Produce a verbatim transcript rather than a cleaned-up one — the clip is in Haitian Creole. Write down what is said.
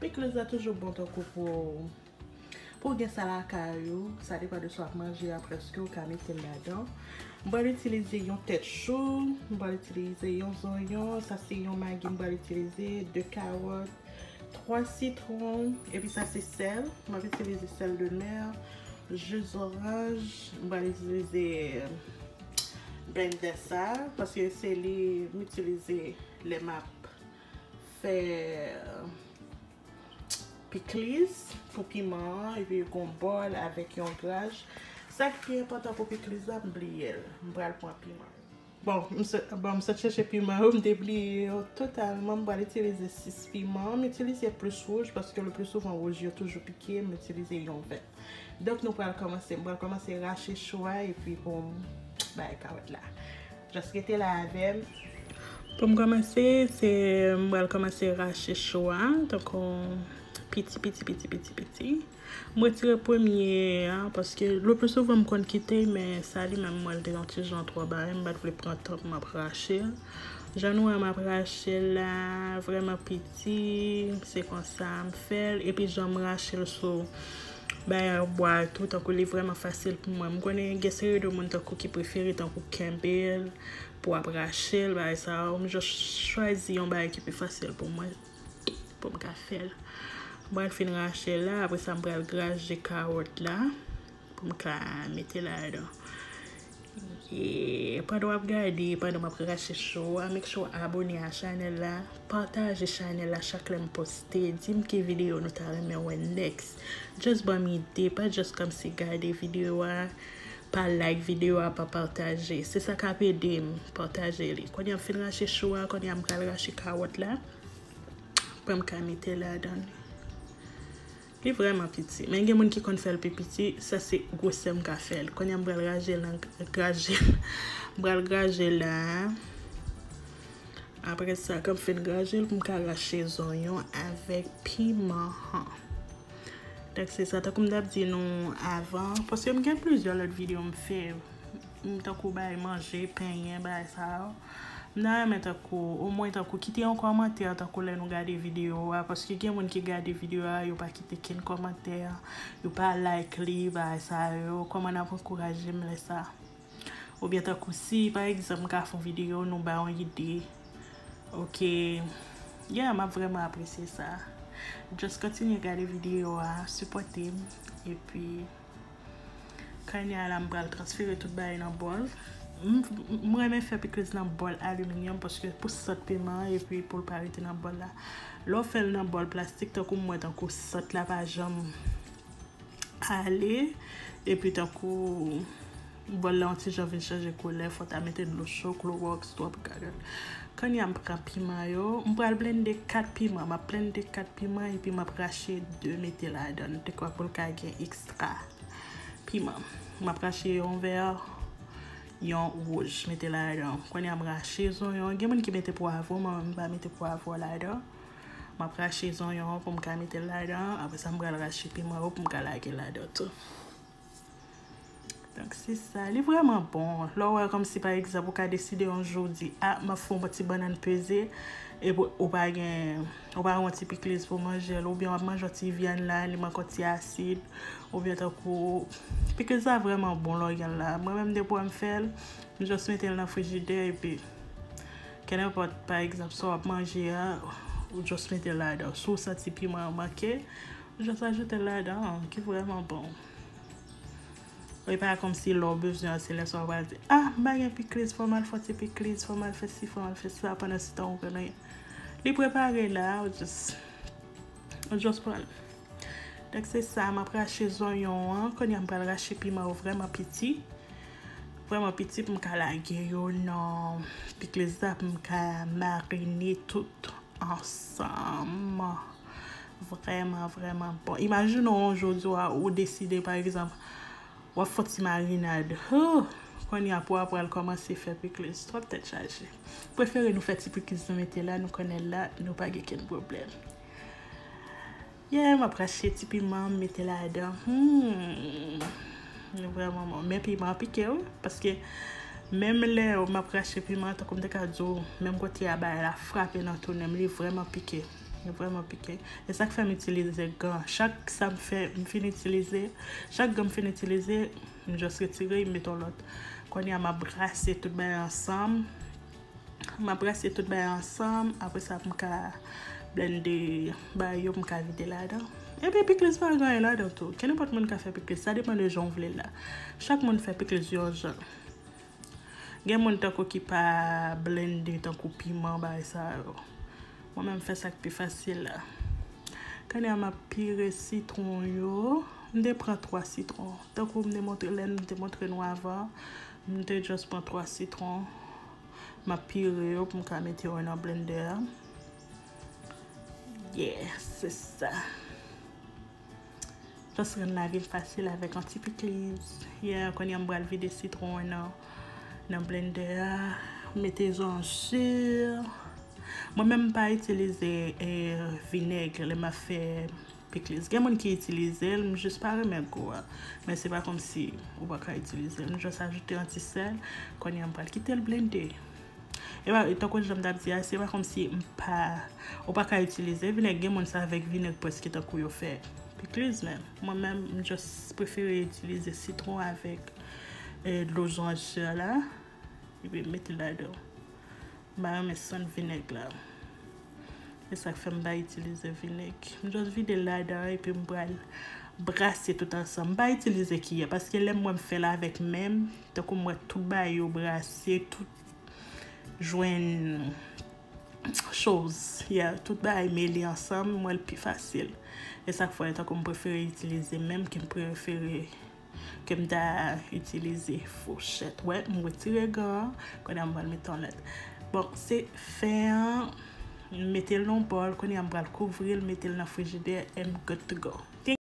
Pikliz la toujou bon tankou pou pou w gen sa lakay ou, sa depann de sa w ap manje a, prèske ou ka mete l ladan. M pral itilize yon tèt chou, m pral itilize yon zonyon, sa se yon magi m pral itilize, de kawòt, twa sitwon, epi sa se sèl. M ap itilize sèl de mè, ji zoranj, m pral itilize blendè sa, paske se li m itilize lè m ap fè pikliz pou piman an, epi gon bòl avèk yon graj. Sa ki pi enpòtan pou pikliz la, m bliye l. M pral pran piman. Bon, m sot, bon, m sot chèche piman yo, m te bliye yo totalman. M pral itilize sis piman. M itilize plis wouj paske le pli souvan wouj yo toujou pike. M itilize yon vè. Donk, nou pral kòmanse. M pral kòmanse rache chou a epi pou m bay kawòt la. Just rete la avè m. Pou m kòmanse, se m pral kòmanse rache chou a, tankou piti, piti, piti, piti, piti. M retire premye a, paske le pli souvan m konn kite, men sa li menm mwen l te yon ti jan twò ba m, m pa t vle pran tan pou m ap rache l. Jan nou wè m ap rache l la, vrèman piti, se konsa m fè l, epi jan m rache l sou bagay bwa tou, tankou li vrèman fasil pou mwen. M konnen gen seri de moun tankou ki prefere tankou kenbe l pou ap rache l, bagay sa yo. M just chwazi yon bagay ki pi fasil pou mwen, pou m ka fè l. M pral fin rache l la, apre sa m pral graje kawòt la pou m ka mete ladan. E pandan w ap gade, pandan m ap rache chou a, make sure abone a chanèl la, pataje chanèl la chak lè m poste, di m ki videyo nou ta renmen wè next. Just ban m ide, pa just kòmsi gade videyo a, pa like videyo a, pa pataje. Se sa k ap ede m pataje li. Kounye a m fin rache chou a, kounye a m pral rache kawòt la. Pou m ka mete ladan li. Li vrèman piti. Men gen moun ki konn fè l pi piti. Sa se gwosè m ka fè l. Kounye a m pral raje l nan graje. M pral graje l la. Apre sa, kan m fin graje l, pou m ka rache zonyon avèk piman an. Donk, se sa, tankou m t ap di nou avan, paske m gen plizyè lòt videyo m fè, m tankou bay manje, penyen, bagay sa yo. M ta renmen tankou, omwen tankou, kite yon kòmantè, tankou lè nou gade videyo a, paske gen moun ki gade videyo a, yo pa kite kenn kòmantè, yo pa like li, bagay sa yo, kòman n ap ankouraje m lè sa? Oubyen tankou si, pa egzanp, m ka fè yon videyo, nou ba yon ide. Ok. Yeah, m ap vrèman apresye sa. Just kontinye gade videyo a, sipòte m. Epi, kounye a la, m pral transfere tout bagay nan bòl. M, m renmen fè pikliz nan bòl aliminyòm paske pou sant piman an epi pou l pa rete nan bòl la. Lè w fè l nan bòl plastik, tankou m wè tankou sant la pa janm ale, epi tankou bòl la yon ti jan vin chanje koulè, fò w ta mete dlo cho, klowòks, twò pou kagèl. Kounye a m pran piman yo, m pral blende kat piman, m ap blende kat piman epi m ap rache de mete ladan l, dekwa pou l ka gen ekstra piman. M ap rache yon vè, yon wouj, mete ladan. Kounye a m rache zonyon, gen moun ki mete pwavwon, mwen menm m pa mete pwavwon ladan. M ap rache zonyon an pou m ka mete l ladan. Apre sa, m pral rache piman yo pou m ka lage ladan tou. Donk, se sa. Li vrèman bon. Lè w wè kòmsi, pa egzanp, ou ka deside yon jou di, a, m ap fè yon ti bannann peze, epi ou pa gen, ou pa gen yon ti pikliz pou manje l, oubyen w ap manje yon ti vyann la, li manke yon ti asid, oubyen tankou, pikliz la vrèman bon lè w gen l la. Mwen menm, depi w wè m fè l, m just mete l nan frijidè, epi kenenpòt, pa egzanp, sa w ap manje a, ou just mete l ladan. Si w santi piman an manke, ou just ajoute l ladan, ki vrèman bon. E pa kòmsi lè w bezwen an, se lè sa w pral di, a, m pa gen pikliz, fò m al fè ti pikliz, fò m al fè si, fò m al fè sa, pandan se tan ou pa gen anyen. Li prepare la, ou just, ou just pran l. Donk, se sa, m ap rache zonyon an. Kounye a, m pral rache piman yo vrèman piti. Vrèman piti pou m ka lage yo nan pikliz la, pou m ka marine tout ansanm. Vrèman, vrèman bon. Imajine w yon jou di w a, ou deside, pa egzanp, w ap fè yon ti marinad. Huh! Kounye a, pou w ap pral kòmanse fè pikliz. Twòp tèt chaje. Prefere nou fè ti pikliz nou mete la, nou konnen la, nou pa gen kenn pwoblèm. Yeah, m ap rache ti piman, m mete ladan. Hmm. Li vrèman bon. Men piman an pike, wi. Paske menm lè m ap rache piman, tankou m te ka di w, menm kote a bagay la frape nan tounen m, li vrèman pike. Vrèman pike. E sa k fè m itilize gan. Chak sa m fè, m fin itilize, chak gan m fin itilize, m just retire, m met yon lòt. Kounye a, m ap brase tout bagay ansanm. M ap brase tout bagay ansanm. Apre sa, m ka blende bagay yo, m ka vide ladan. Epi, pikliz pa gen anyen ladan tou. Kenenpòt moun ka fè pikliz. Sa depann de jan w vle l la. Chak moun fè pikliz yon jan. Gen moun tankou ki pa blende tankou piman, bagay sa yo. Mwen menm, m fè sa k pi fasil la. Kounye a, m ap pire sitwon yo. M te pran twa sitwon. Tankou m te montre, lè m te montre nou avan, m te just pran twa sitwon. M ap pire yo pou m ka mete yo nan blender a. Yeah, se sa. Just rann lavi l fasil avèk yon ti pikliz. Yeah, kounye a m pral vide sitwon an nan, nan blender a. Mete zanji. Mwen menm m pa itilize eh, vinèg lè m ap fè pikliz. Gen moun ki itilize l, m jis pa renmen gou a. Men se pa kòmsi ou pa ka itilize l. M jis ajoute yon ti sèl. Kounye a m pral kite l blende. E pa, tankou jan m t ap di a, se pa kòmsi m pa, ou pa ka itilize vinèg. Gen moun se avèk vinèg prèske tankou yo fè pikliz, men mwen menm, m just prefere itilize sitwon avèk eh, dlo zanji la. Epi m mete l ladan. M pa renmen sant vinèg la. Se sa k fè m pa itilize vinèg. M just vide l ladan epi m pral brase tout ansanm. M pa itilize kiyè paske lè m wè m fè l avèk men m, tankou m wè tout bagay yo brase, tout jwenn choz. Yeah, tout bagay mele ansanm, m wè l pi fasil. E sa k fè tankou m prefere itilize men m ke m prefere ke m ta itilize fouchèt. Wè, m retire gan an, kounye a m pral mete yon lòt. Bon, se fen an, m mete l nan bòl, kounye a m pral kouvri l, mete l nan frijidè, and I'm good to go.